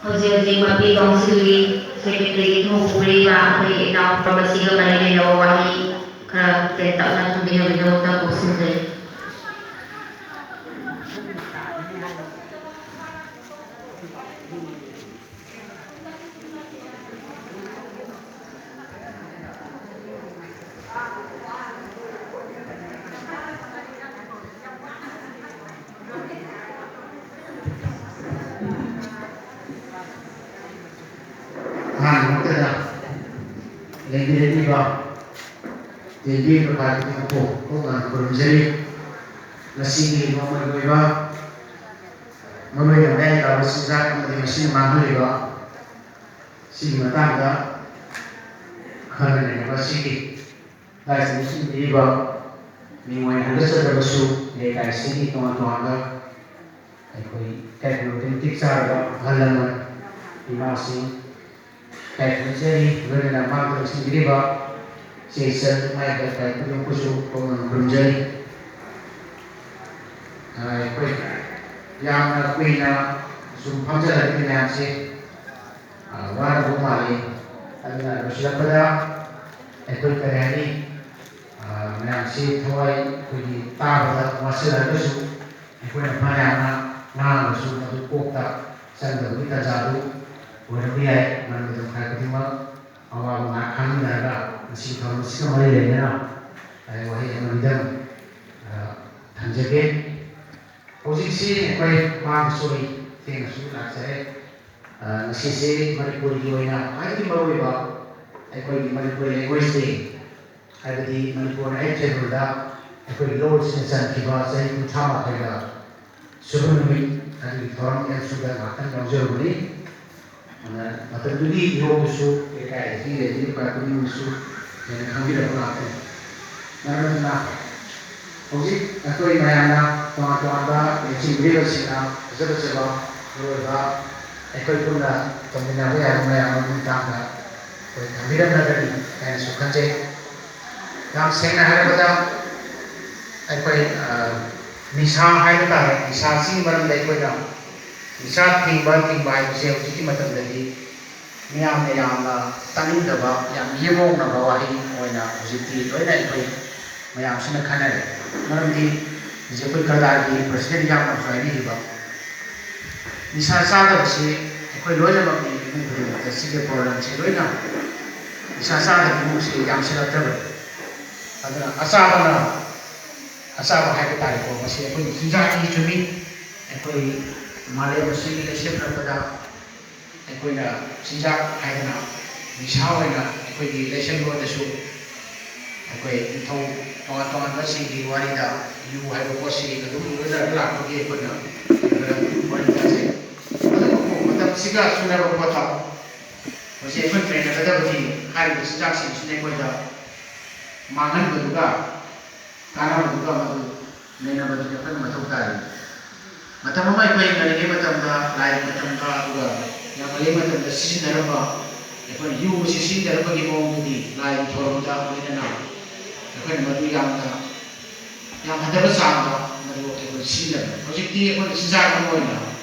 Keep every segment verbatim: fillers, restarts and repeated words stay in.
ꯍꯧꯖꯤꯛ ꯍꯧꯖꯤꯛ ꯃꯄꯤ ꯀꯥꯎꯟꯁꯤꯜꯒꯤ ꯁꯦꯀ꯭ꯔꯦꯇꯔꯤꯒꯤ ꯊꯧ ꯄꯨꯔꯤꯕ ꯑꯩꯈꯣꯏꯒꯤ ꯏꯅꯥꯎ ꯄ꯭ꯔꯃꯁꯤꯒ ꯃꯔꯤ ꯂꯩꯅꯕ ꯋꯥꯍꯩ ꯈꯔ ꯇꯦꯟꯇꯛꯅ ꯊꯝꯕꯤꯅꯕꯒꯤꯗꯃꯛꯇ ꯀꯧꯁꯤꯟꯖꯔꯤ꯫ ꯑꯍꯥꯟꯕ ꯃꯛꯇꯗ ꯂꯩꯕꯤꯔꯛꯂꯤꯕ ꯇꯦꯟꯕꯤꯔꯤꯕ ꯀꯥꯡꯂꯨꯞ ꯈꯨꯗꯤꯡꯃꯛꯄꯨ ꯈꯣꯡ ꯅꯥꯝꯅ ꯈꯨꯔꯨꯝꯖꯔꯤ꯫ ꯉꯁꯤꯒꯤ ꯅꯣꯡꯃꯒꯤ ꯑꯣꯏꯕ ꯃꯔꯨꯑꯣꯏꯅ ꯃꯌꯥꯏ ꯀꯥꯕ ꯆꯤꯟꯖꯥꯛ ꯑꯃꯗꯤ ꯃꯁꯤꯅ ꯃꯥꯡꯍꯜꯂꯤꯕ ꯁꯤꯒꯤ ꯃꯇꯥꯡꯗ ꯈꯟꯅ ꯅꯩꯅꯕ ꯑꯁꯤꯒꯤ ꯂꯥꯏꯁꯪ ꯁꯤꯟꯕꯤꯔꯤꯕ ꯃꯤꯡ ꯑꯣꯏꯅ ꯍꯟꯖꯗ꯭ꯔꯕꯁꯨ ꯂꯩꯀꯥꯏꯁꯤꯒꯤ ꯇꯣꯉꯥꯟ ꯇꯣꯉꯥꯟꯕ ꯑꯩꯈꯣꯏ ꯀꯩꯊꯦꯜ ꯃꯇꯤꯛ ꯆꯥꯔꯕ ꯑꯍꯜ ꯂꯃꯟ ꯏꯃꯥꯁꯤꯡ ꯀꯥꯏꯈꯨꯝꯖꯔꯤ꯫ ꯂꯣꯏꯅꯅ ꯃꯥꯡꯗꯨꯅ ꯁꯤꯟꯕꯤꯔꯤꯕ ꯏꯆꯦ ꯏꯆꯜ ꯏꯃꯥ ꯏꯕꯦꯜ ꯀꯥꯏ ꯈꯨꯗꯤꯡꯃꯛꯄꯨꯁꯨ ꯈꯣꯡꯅ ꯈꯨꯔꯨꯝꯖꯔꯤ꯫ ꯑ, ꯑꯩꯈꯣꯏ ꯌꯥꯝꯅ ꯀꯨꯏꯅ ꯁꯨꯝ ꯐꯝꯖꯜꯂꯒꯗꯤ ꯃꯌꯥꯝꯁꯦ, ꯑ, ꯋꯥꯔꯝꯗꯧ ꯃꯥꯜꯂꯤ꯫ ꯑꯗꯨꯅ ꯂꯣꯏꯁꯤꯜꯂꯛꯄꯗ ꯑꯩꯈꯣꯏ ꯀꯔꯤ ꯍꯥꯏꯅꯤ, ꯑ, ꯃꯌꯥꯝꯁꯤ ꯊꯋꯥꯏ ꯑꯩꯈꯣꯏꯒꯤ ꯇꯥꯕꯗ ꯋꯥꯁꯤꯜꯂꯒꯁꯨ ꯑꯩꯈꯣꯏꯅ ꯐꯅꯌꯥꯝꯅ ꯉꯥꯡꯉꯁꯨ ꯃꯗꯨ ꯀꯣꯛꯇ ꯆꯪꯗꯕꯒꯤ ꯇꯥꯟꯖꯥꯗꯨ ꯑꯣꯏꯔꯝꯕ ꯌꯥꯏ꯫ ꯃꯔꯝ ꯑꯗꯨꯅ ꯈꯔ ꯈꯨꯗꯤꯡꯃꯛ ꯑꯋꯥꯕ ꯉꯥꯏꯍꯥꯛ ꯈꯥꯡꯃꯤꯟꯅꯔꯒ ꯉꯁꯤ ꯊꯧꯔꯝ ꯑꯁꯤꯒ ꯃꯔꯤ ꯂꯩꯅꯅ ꯑꯩ ꯋꯥꯍꯩ ꯑꯃꯅꯤꯗꯪ, ꯑ, ꯊꯝꯖꯒꯦ꯫ ꯍꯧꯖꯤꯛꯁꯤ ꯑꯩꯈꯣꯏ ꯃꯥꯒꯤ ꯁꯣꯔꯤ ꯊꯦꯡꯅꯁꯨ ꯂꯥꯛꯆꯔꯦ꯫ ꯑ, ꯉꯁꯤꯁꯤ ꯃꯅꯤꯄꯨꯔꯒꯤ ꯑꯣꯏꯅ ꯈ꯭ꯋꯥꯏꯗꯒꯤ ꯃꯔꯨꯑꯣꯏꯕ ꯑꯩꯈꯣꯏꯒꯤ ꯃꯅꯤꯄꯨꯔꯤ language day, ꯍꯥꯏꯕꯗꯤ ꯃꯅꯤꯄꯨꯔꯅ eighth Schedule-ꯗ ꯑꯩꯈꯣꯏꯒꯤ ꯂꯣꯟꯁꯤꯡꯅ ꯆꯟꯈꯤꯕ ꯆꯍꯤ ꯀꯨꯟꯊ꯭ꯔꯥ ꯃꯥꯊꯣꯏꯒ ꯁꯨꯕ ꯅꯨꯃꯤꯠ ꯑꯗꯨꯒꯤ ꯊꯧꯔꯝ ꯑꯦꯝꯁꯨꯗ ꯉꯥꯛꯇꯪ ꯌꯥꯎꯖꯔꯨꯕꯅꯤ꯫ ꯑꯗꯨꯅ ꯃꯇꯝꯗꯨꯒꯤ ꯏꯍꯧꯗꯨꯁꯨ ꯂꯩꯀꯥꯏ ꯑꯁꯤꯒꯤ ꯂꯩꯔꯤꯕ ꯈꯨꯗꯤꯡꯃꯛꯁꯨ ꯍꯦꯟꯅ ꯈꯪꯕꯤꯔꯕ ꯉꯥꯛꯇꯅꯤ꯫ ꯃꯔꯝ ꯑꯗꯨꯅ ꯍꯧꯖꯤꯛ ꯑꯩꯈꯣꯏ ꯃꯌꯥꯝꯅ ꯇꯣꯉꯥꯟ ꯇꯣꯉꯥꯟꯕ ꯂꯦꯡꯁꯤꯟꯕꯤꯔꯤꯕꯁꯤꯡꯅ ꯐꯖ ꯐꯖꯕ ꯃꯔꯨꯑꯣꯏꯕ ꯑꯩꯈꯣꯏ ꯄꯨꯟꯅ ꯇꯧꯃꯤꯟꯅꯕ ꯌꯥꯕ ꯃꯌꯥꯝ ꯑꯃꯒꯤ ꯃꯇꯥꯡꯗ ꯑꯩꯈꯣꯏ ꯊꯝꯕꯤꯔꯝꯂꯒꯅꯤ ꯍꯥꯏꯅꯁꯨ ꯈꯟꯖꯩ꯫ ꯌꯥꯝ ꯁꯦꯡꯅ ꯍꯥꯏꯔꯕꯗ ꯑꯩꯈꯣꯏ, ꯑ, ꯅꯤꯁꯥ ꯍꯥꯏꯕ ꯇꯥꯔꯦ, ꯅꯤꯁꯥꯁꯤꯒꯤ ꯃꯔꯝꯗ ꯑꯩꯈꯣꯏꯅ ꯅꯤꯁꯥ ꯊꯤꯡꯕ ꯊꯤꯡꯕ ꯍꯥꯏꯕꯁꯦ ꯍꯧꯖꯤꯛꯀꯤ ꯃꯇꯝꯗꯗꯤ ꯃꯤꯌꯥꯝꯅ ꯌꯥꯝꯅ ꯇꯥꯅꯤꯡꯗꯕ, ꯌꯥꯝ ꯌꯦꯡꯉꯣꯡꯅꯕ ꯋꯥꯍꯩ ꯑꯣꯏꯅ ꯍꯧꯖꯤꯛꯇꯤ ꯂꯣꯏꯅ ꯑꯩꯈꯣꯏ ꯃꯌꯥꯝꯁꯤꯅ ꯈꯟꯅꯔꯦ꯫ ꯃꯔꯝꯗꯤ ꯍꯧꯖꯤꯛ ꯑꯩꯈꯣꯏ ꯀꯗꯥꯒꯤ ꯄ꯭ꯔꯁꯤꯗꯦꯟ ꯌꯥꯝꯅꯁꯨ ꯍꯥꯏꯕꯤꯈꯤꯕ, ꯅꯤꯁꯥ ꯆꯥꯗꯕꯁꯤ ꯑꯩꯈꯣꯏ ꯂꯣꯏꯅꯃꯛꯅꯤ, ꯏꯃꯨꯡ ꯈꯨꯗꯤꯡꯃꯛꯇ ꯁꯤꯒꯤ ꯄ꯭ꯔꯣꯕ꯭ꯂꯦꯝꯁꯤ ꯂꯣꯏꯅ ꯅꯤꯁꯥ ꯆꯥꯗꯕ ꯏꯃꯨꯡꯁꯤ ꯌꯥꯝꯁꯤꯜꯂꯛꯇ꯭ꯔꯕꯅꯤ꯫ ꯑꯗꯨꯅ ꯑꯆꯥꯕꯅ ꯑꯆꯥꯕ ꯍꯥꯏꯕ ꯇꯥꯔꯦꯀꯣ, ꯃꯁꯤ ꯑꯩꯈꯣꯏꯒꯤ ꯆꯤꯟꯖꯥꯛꯀꯤ ꯆꯨꯝꯃꯤ꯫ ꯑꯩꯈꯣꯏ ꯃꯥꯂꯦꯝ ꯑꯁꯤꯒꯤ ꯂꯩꯁꯦꯝꯅꯔꯛꯄꯗ ꯑꯩꯈꯣꯏꯅ ꯆꯤꯟꯖꯥꯛ ꯍꯥꯏꯗꯅ ꯅꯤꯁꯥ ꯑꯣꯏꯅ ꯑꯩꯈꯣꯏꯒꯤ ꯂꯩꯁꯦꯝꯂꯣꯟꯗꯁꯨ ꯑꯩꯈꯣꯏ ꯅꯤꯡꯊꯧ ꯇꯣꯉꯥꯟ ꯇꯣꯉꯥꯟꯕꯁꯤꯡꯒꯤ ꯋꯥꯔꯤꯗ ꯌꯨ ꯍꯥꯏꯕ ꯄꯣꯠꯁꯤ ꯑꯗꯨꯝ ꯂꯣꯏꯅꯔꯒ ꯂꯥꯛꯄꯒꯤ ꯑꯩꯈꯣꯏꯅ ꯋꯥꯔꯤ ꯇꯥꯖꯩ꯫ ꯑꯗꯨꯕꯨ ꯃꯇꯝꯁꯤꯒ ꯆꯨꯅꯕ ꯄꯣꯠꯇ ꯃꯁꯤ ꯑꯩꯈꯣꯏ ꯅꯩꯅꯒꯗꯕꯗꯤ ꯍꯥꯏꯔꯤꯕ ꯆꯤꯟꯖꯥꯛꯁꯤꯡꯁꯤꯅ ꯑꯩꯈꯣꯏꯗ ꯃꯥꯡꯍꯟꯕꯗꯨꯒ ꯀꯥꯟꯅꯕꯗꯨꯒ ꯃꯗꯨ ꯅꯩꯅꯕꯗꯨꯗꯤ ꯑꯩꯈꯣꯏꯅ ꯃꯊꯧ ꯇꯥꯔꯤ꯫ ꯃꯇꯝ ꯑꯃ ꯑꯩꯈꯣꯏ ꯉꯜꯂꯤꯉꯩ ꯃꯇꯝꯗ, ꯂꯥꯏꯔꯤꯛ ꯃꯇꯝꯗ, ꯑꯗꯨꯒ ꯌꯥꯝ ꯉꯜꯂꯤꯉꯩ ꯃꯇꯝꯗ ꯁꯤꯖꯤꯟꯅꯔꯝꯕ, ꯑꯩꯈꯣꯏꯅ ꯌꯨ ꯑꯁꯤ ꯁꯤꯖꯤꯟꯅꯔꯝꯕꯒꯤ ꯃꯑꯣꯡꯗꯨꯗꯤ ꯂꯥꯏꯒꯤ ꯊꯧꯔꯝꯗ ꯂꯣꯏꯅꯅ ꯑꯩꯈꯣꯏꯅ ꯃꯗꯨ ꯌꯥꯝꯅ, ꯌꯥꯝ ꯍꯟꯊꯕ ꯆꯥꯡꯗ ꯃꯗꯨ ꯑꯩꯈꯣꯏ ꯁꯤꯖꯤꯟꯅꯕꯅꯤ꯫ ꯍꯧꯖꯤꯛꯇꯤ ꯑꯩꯈꯣꯏꯅ ꯆꯤꯟꯖꯥꯛ ꯑꯃ ꯑꯣꯏꯅ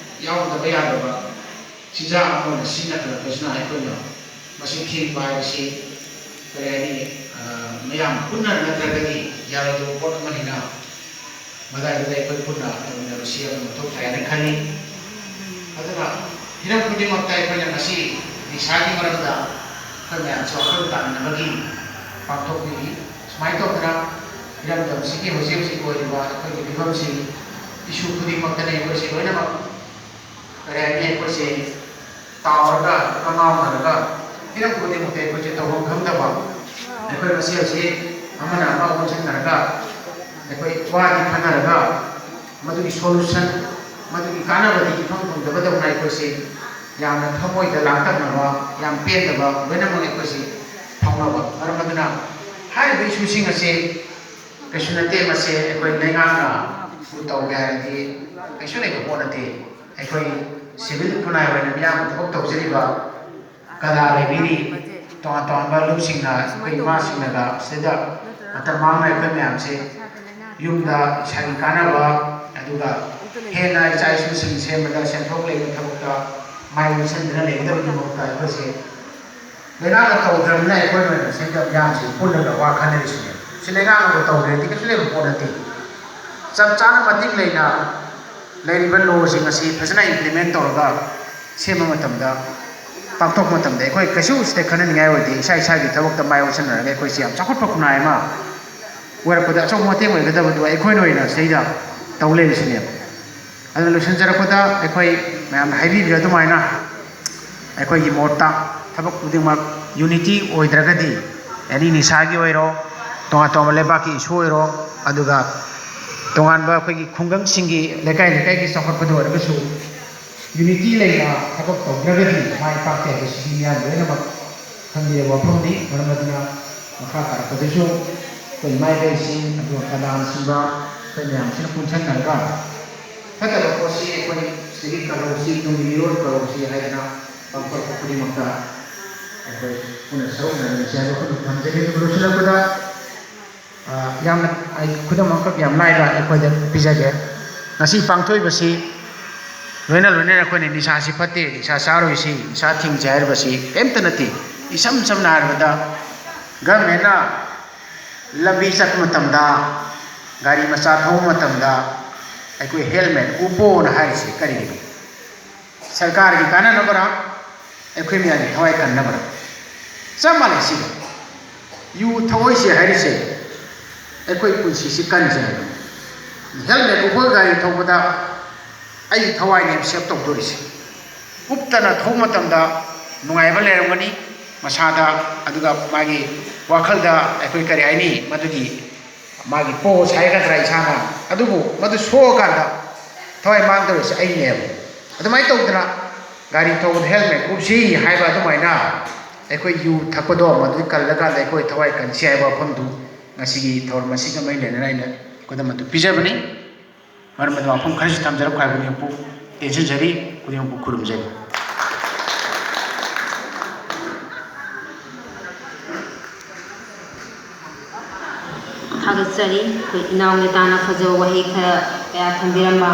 ꯌꯥꯎꯗꯕ ꯌꯥꯗꯕ ꯆꯤꯟꯖꯥꯛ ꯑꯃ ꯑꯣꯏꯅ ꯁꯤꯖꯤꯟꯅꯈꯠꯂꯛꯄꯁꯤꯅ ꯑꯩꯈꯣꯏꯅ ꯃꯁꯤ ꯊꯤꯡꯕ ꯍꯥꯏꯕꯁꯤ, ꯀꯔꯤ ꯍꯥꯏꯅꯤ, ꯑ, ꯃꯌꯥꯝ ꯄꯨꯟꯅ ꯅꯠꯇ꯭ꯔꯒꯗꯤ ꯌꯥꯔꯣꯏꯗꯕ ꯄꯣꯠ ꯑꯃꯅꯤꯅ ꯃꯗꯥꯏꯗꯨꯗ ꯑꯩꯈꯣꯏ ꯄꯨꯟꯅ ꯇꯧꯃꯤꯟꯅꯕꯁꯤ ꯌꯥꯝꯅ ꯃꯊꯧ ꯇꯥꯏ ꯍꯥꯏꯅ ꯈꯜꯂꯤ꯫ ꯑꯗꯨꯅ ꯍꯤꯔꯝ ꯈꯨꯗꯤꯡꯃꯛꯇ ꯑꯩꯈꯣꯏꯅ ꯉꯁꯤ ꯅꯤꯁꯥꯒꯤ ꯃꯔꯝꯗ ꯑꯩꯈꯣꯏ ꯃꯌꯥꯝꯁꯨ ꯋꯥꯈꯜ ꯇꯥꯃꯤꯟꯅꯕꯒꯤ ꯄꯥꯡꯊꯣꯛꯄꯤꯔꯤ꯫ ꯁꯨꯃꯥꯏꯅ ꯇꯧꯗꯅ ꯏꯔꯝꯗꯝꯁꯤꯒꯤ ꯍꯧꯖꯤꯛ ꯍꯧꯖꯤꯛ ꯑꯣꯏꯔꯤꯕ ꯑꯩꯈꯣꯏꯒꯤ ꯐꯤꯕꯝꯁꯤ ꯏꯁꯨ ꯈꯨꯗꯤꯡꯃꯛꯇꯅꯤ ꯑꯩꯈꯣꯏꯁꯦ ꯂꯣꯏꯅꯃꯛ, ꯀꯔꯤ ꯍꯥꯏꯅꯤ, ꯑꯩꯈꯣꯏꯁꯦ ꯇꯥꯎꯔꯒ, ꯀꯉꯥꯎꯅꯔꯒ, ꯍꯤꯔꯝ ꯈꯨꯗꯤꯡꯃꯛꯇ ꯑꯩꯈꯣꯏꯁꯦ ꯇꯧꯐꯝ ꯈꯪꯗꯕ, ꯑꯩꯈꯣꯏ ꯃꯁꯦꯜꯁꯤ ꯑꯃꯅ ꯑꯃ ꯑꯣꯟꯁꯤꯟꯅꯔꯒ, ꯑꯩꯈꯣꯏ ꯋꯥꯗꯤ ꯈꯟꯅꯔꯒ, ꯃꯗꯨꯒꯤ ꯁꯣꯂꯨꯁꯟ, ꯃꯗꯨꯒꯤ ꯀꯥꯟꯅꯕꯗꯤ ꯏꯐꯪ ꯐꯪꯗꯕꯗꯧꯅ ꯑꯩꯈꯣꯏꯁꯦ ꯌꯥꯝꯅ ꯊꯃꯣꯏꯗ ꯂꯥꯡꯇꯛꯅꯕ, ꯌꯥꯝ ꯄꯦꯟꯗꯕ ꯂꯣꯏꯅꯃꯛ ꯑꯩꯈꯣꯏꯁꯦ ꯐꯥꯎꯅꯕ꯫ ꯃꯔꯝ ꯑꯗꯨꯅ ꯍꯥꯏꯔꯤꯕ ꯏꯁꯨꯁꯤꯡ ꯑꯁꯦ ꯀꯩꯁꯨ ꯅꯠꯇꯦ, ꯃꯁꯦ ꯑꯩꯈꯣꯏ ꯂꯩꯉꯥꯛꯅ ꯇꯧꯒꯦ ꯍꯥꯏꯔꯗꯤ ꯀꯩꯁꯨ ꯂꯩꯕ ꯄꯣꯠ ꯅꯠꯇꯦ꯫ ꯑꯩꯈꯣꯏ ꯁꯤꯚꯤꯜ ꯈꯨꯟꯅꯥꯏ ꯑꯣꯏꯅ ꯃꯤꯌꯥꯝꯅ ꯊꯕꯛ ꯇꯧꯖꯔꯤꯕ ꯀꯂꯥ ꯂꯩꯕꯤꯔꯤ, ꯇꯣꯉꯥꯟ ꯇꯣꯉꯥꯟꯕ ꯂꯨꯞꯁꯤꯡꯅ ꯑꯩꯈꯣꯏ ꯏꯃꯥꯁꯤꯡꯅꯒ ꯁꯤꯗ ꯃꯇꯝ ꯃꯥꯡꯅ ꯑꯩꯈꯣꯏ ꯃꯌꯥꯝꯁꯦ ꯌꯨꯝꯗ ꯏꯁꯥꯒꯤ ꯀꯥꯟꯅꯕ, ꯑꯗꯨꯒ ꯍꯦꯟꯅ ꯏꯆꯥ ꯏꯁꯨꯁꯤꯡ ꯁꯦꯝꯕꯗ ꯁꯦꯟꯊꯣꯛ ꯂꯩꯕ ꯊꯕꯛꯇ ꯃꯥꯏ ꯑꯣꯟꯁꯤꯟꯗꯨꯅ ꯂꯩꯒꯗꯕꯒꯤ ꯃꯍꯨꯠꯇ ꯑꯩꯈꯣꯏꯁꯦ ꯂꯩꯉꯥꯛꯅ ꯇꯧꯗ꯭ꯔꯕꯅꯤꯅ ꯑꯩꯈꯣꯏ ꯑꯣꯏꯅ ꯁꯤꯗ ꯃꯌꯥꯝꯁꯤ ꯄꯨꯜꯂꯒ ꯋꯥ ꯈꯟꯅꯔꯤꯁꯤꯅꯦ꯫ ꯁꯤ ꯂꯩꯉꯥꯛꯅꯕꯨ ꯇꯧꯗ꯭ꯔꯗꯤ ꯀꯩꯁꯨ ꯂꯩꯕ ꯄꯣꯠ ꯅꯠꯇꯦ꯫ ꯆꯞ ꯆꯥꯅ ꯃꯇꯤꯛ ꯂꯩꯅ ꯂꯩꯔꯤꯕ ꯂꯣꯁꯤꯡ ꯑꯁꯤ ꯐꯖꯅ ꯏꯝꯄ꯭ꯂꯤꯃꯦꯟ ꯇꯧꯔꯒ ꯁꯦꯝꯕ ꯃꯇꯝꯗ, ꯄꯥꯡꯊꯣꯛꯄ ꯃꯇꯝꯗ ꯑꯩꯈꯣꯏ ꯀꯩꯁꯨ ꯁꯤꯗ ꯈꯟꯅꯅꯤꯡꯉꯥꯏ ꯑꯣꯏꯗꯦ꯫ ꯏꯁꯥ ꯏꯁꯥꯒꯤ ꯊꯕꯛꯇ ꯃꯥꯏ ꯑꯣꯟꯁꯤꯟꯅꯔꯒ ꯑꯩꯈꯣꯏꯁꯤ ꯌꯥꯝ ꯆꯥꯎꯈꯠꯄ ꯈꯨꯟꯅꯥꯏ ꯑꯃ ꯑꯣꯏꯔꯛꯄꯗ ꯑꯆꯧꯕ ꯃꯇꯦꯡ ꯑꯣꯏꯒꯗꯕꯗꯨ ꯑꯩꯈꯣꯏꯅ ꯑꯣꯏꯅ ꯁꯤꯗꯩꯗ ꯇꯧ ꯂꯩꯔꯤꯁꯤꯅꯦꯕ꯫ ꯑꯗꯨꯅ ꯂꯣꯏꯁꯤꯟꯖꯔꯛꯄꯗ ꯑꯩꯈꯣꯏ ꯃꯌꯥꯝꯅ ꯍꯥꯏꯕꯤꯔꯤꯕ ꯑꯗꯨꯃꯥꯏꯅ ꯑꯩꯈꯣꯏꯒꯤ ꯃꯣꯠꯇ ꯊꯕꯛ ꯈꯨꯗꯤꯡꯃꯛ ꯌꯨꯅꯤꯇꯤ ꯑꯣꯏꯗ꯭ꯔꯒꯗꯤ, ꯑꯦꯅꯤ ꯅꯤꯁꯥꯒꯤ ꯑꯣꯏꯔꯣ, ꯇꯣꯉꯥꯟ ꯇꯣꯉꯥꯟꯕ ꯂꯩꯕꯥꯛꯀꯤ ꯏꯁꯨ ꯑꯣꯏꯔꯣ, ꯑꯗꯨꯒ ꯇꯣꯉꯥꯟꯕ ꯑꯩꯈꯣꯏꯒꯤ ꯈꯨꯡꯒꯪꯁꯤꯡꯒꯤ ꯂꯩꯀꯥꯏ ꯂꯩꯀꯥꯏꯒꯤ ꯆꯥꯎꯈꯠꯄꯗ ꯑꯣꯏꯔꯒꯁꯨ ꯌꯨꯅꯤꯇꯤ ꯂꯩꯅ ꯊꯕꯛ ꯇꯧꯗ꯭ꯔꯒꯗꯤ ꯃꯥꯏ ꯄꯥꯛꯇꯦ ꯍꯥꯏꯕꯁꯤꯗꯤ ꯃꯤꯌꯥꯝ ꯂꯣꯏꯅꯃꯛ ꯈꯪꯕꯤꯔꯕ ꯋꯥꯐꯝꯅꯤ꯫ ꯃꯔꯝ ꯑꯗꯨꯅ ꯃꯈꯥ ꯇꯥꯔꯛꯄꯗꯁꯨ ꯑꯩꯈꯣꯏ ꯏꯃꯥ ꯏꯕꯦꯜꯁꯤꯡ, ꯑꯗꯨꯒ ꯀꯂꯥꯅꯆꯤꯡꯕ ꯑꯩꯈꯣꯏ ꯃꯌꯥꯝꯁꯤꯅ ꯄꯨꯟꯁꯤꯟꯅꯔꯒ ꯐꯠꯇꯕ ꯄꯣꯠꯁꯤ ꯑꯩꯈꯣꯏ ꯁꯤꯗꯒꯤ ꯀꯜꯍꯧꯁꯤ, ꯇꯨꯡꯒꯤ ꯃꯤꯔꯣꯜ ꯀꯜꯍꯧꯁꯤ ꯍꯥꯏꯗꯅ ꯄꯥꯡꯊꯣꯔꯛꯄ ꯈꯨꯗꯤꯡꯃꯛꯇ ꯑꯩꯈꯣꯏ ꯄꯨꯟꯅ ꯁꯔꯨꯛ ꯌꯥꯃꯤꯟꯅꯁꯤ ꯍꯥꯏꯕ ꯋꯥꯐꯝ ꯊꯝꯖꯒꯦ꯫ ꯑꯗꯨꯒ ꯂꯣꯏꯁꯤꯜꯂꯛꯄꯗ ꯑ, ꯌꯥꯝꯅ, ꯑꯩ ꯈꯨꯗꯝ ꯑꯃꯈꯛ ꯌꯥꯝ ꯂꯥꯏꯕ ꯑꯩꯈꯣꯏꯗ ꯄꯤꯖꯒꯦ꯫ ꯉꯁꯤ ꯄꯥꯡꯊꯣꯛꯏꯕꯁꯤ ꯂꯣꯏꯅ ꯂꯣꯏꯅꯅ ꯑꯩꯈꯣꯏꯅ ꯅꯤꯁꯥꯁꯤ ꯐꯠꯇꯦ, ꯅꯤꯁꯥ ꯆꯥꯔꯣꯏꯁꯤ, ꯅꯤꯁꯥ ꯊꯤꯡꯁꯤ ꯍꯥꯏꯔꯤꯕꯁꯤ ꯀꯔꯤꯝꯇ ꯅꯠꯇꯦ꯫ ꯏꯁꯝ ꯁꯝꯅ ꯍꯥꯏꯔꯕꯗ, ꯒꯚꯔꯟꯃꯦꯟꯅ ꯂꯝꯕꯤ ꯆꯠꯄ ꯃꯇꯝꯗ, ꯒꯥꯔꯤ ꯃꯆꯥ ꯊꯧꯕ ꯃꯇꯝꯗ ꯑꯩꯈꯣꯏ ꯍꯦꯜꯃꯦꯠ ꯎꯞꯄꯣꯅ ꯍꯥꯏꯔꯤꯁꯤ ꯀꯔꯤꯒꯤꯅꯣ? ꯁꯔꯀꯥꯔꯒꯤ ꯀꯥꯟꯅꯅꯕꯔꯥ, ꯑꯩꯈꯣꯏ ꯃꯌꯥꯝꯒꯤ ꯊꯋꯥꯏ ꯀꯟꯅꯕꯔꯥ? ꯆꯞ ꯃꯥꯟꯅꯩ ꯁꯤꯒ꯫ ꯌꯨ ꯊꯛꯑꯣꯏꯁꯦ ꯍꯥꯏꯔꯤꯁꯦ ꯑꯩꯈꯣꯏ ꯄꯨꯟꯁꯤꯁꯤ ꯀꯟꯁꯦ ꯍꯥꯏꯕꯅꯤ꯫ ꯍꯦꯜꯃꯦꯠ ꯎꯞꯄꯒ ꯒꯥꯔꯤ ꯊꯧꯕꯗ ꯑꯩꯒꯤ ꯊꯋꯥꯏꯅꯦꯕ ꯁꯦꯞ ꯇꯧꯗꯣꯔꯤꯁꯦ꯫ ꯎꯞꯇꯅ ꯊꯧꯕ ꯃꯇꯝꯗ ꯅꯨꯡꯉꯥꯏꯕ ꯂꯩꯔꯝꯒꯅꯤ ꯃꯁꯥꯗ, ꯑꯗꯨꯒ ꯃꯥꯒꯤ ꯋꯥꯈꯜꯗ ꯑꯩꯈꯣꯏ ꯀꯔꯤ ꯍꯥꯏꯅꯤ, ꯃꯗꯨꯒꯤ ꯃꯥꯒꯤ ꯄꯣꯁ ꯍꯥꯏꯒꯗ꯭ꯔꯥ ꯏꯁꯥꯅ, ꯑꯗꯨꯕꯨ ꯃꯗꯨ ꯁꯣꯛꯑꯀꯥꯟꯗ ꯊꯋꯥꯏ ꯃꯥꯡꯗꯧꯔꯤꯁꯦ ꯑꯩꯅꯦꯕ꯫ ꯑꯗꯨꯃꯥꯏꯅ ꯇꯧꯗꯅ ꯒꯥꯔꯤ ꯊꯧꯕꯗ ꯍꯦꯜꯃꯦꯠ ꯎꯞꯁꯤ ꯍꯥꯏꯕ ꯑꯗꯨꯃꯥꯏꯅ ꯑꯩꯈꯣꯏ ꯌꯨ ꯊꯛꯄꯗꯣ ꯃꯗꯨ ꯀꯜꯂꯀꯥꯟꯗ ꯑꯩꯈꯣꯏ ꯊꯋꯥꯏ ꯀꯟꯁꯤ ꯍꯥꯏꯕ ꯋꯥꯐꯝꯗꯨ ꯉꯁꯤꯒꯤ ꯊꯧꯔꯝ ꯑꯁꯤꯒ ꯃꯔꯤ ꯂꯩꯅꯅ ꯑꯩꯅ ꯈꯨꯗꯝ ꯑꯗꯨ ꯄꯤꯖꯕꯅꯤ꯫ ꯃꯔꯝ ꯑꯗꯨꯅ ꯋꯥꯐꯝ ꯈꯔꯁꯨ ꯊꯝꯖꯔꯛꯄ ꯍꯥꯏꯕ ꯈꯨꯗꯤꯡꯃꯛꯄꯨ ꯇꯦꯟꯁꯤꯟꯖꯔꯤ, ꯈꯨꯗꯤꯡꯃꯛꯄꯨ ꯈꯨꯔꯨꯝꯖꯔꯤ꯫ ꯊꯥꯒꯠꯆꯔꯤ꯫ ꯑꯩꯈꯣꯏ ꯏꯅꯥꯎ ꯅꯦꯇꯥꯅ ꯐꯖꯕ ꯋꯥꯍꯩ ꯈꯔ ꯀꯌꯥ ꯊꯝꯕꯤꯔꯝꯕ꯫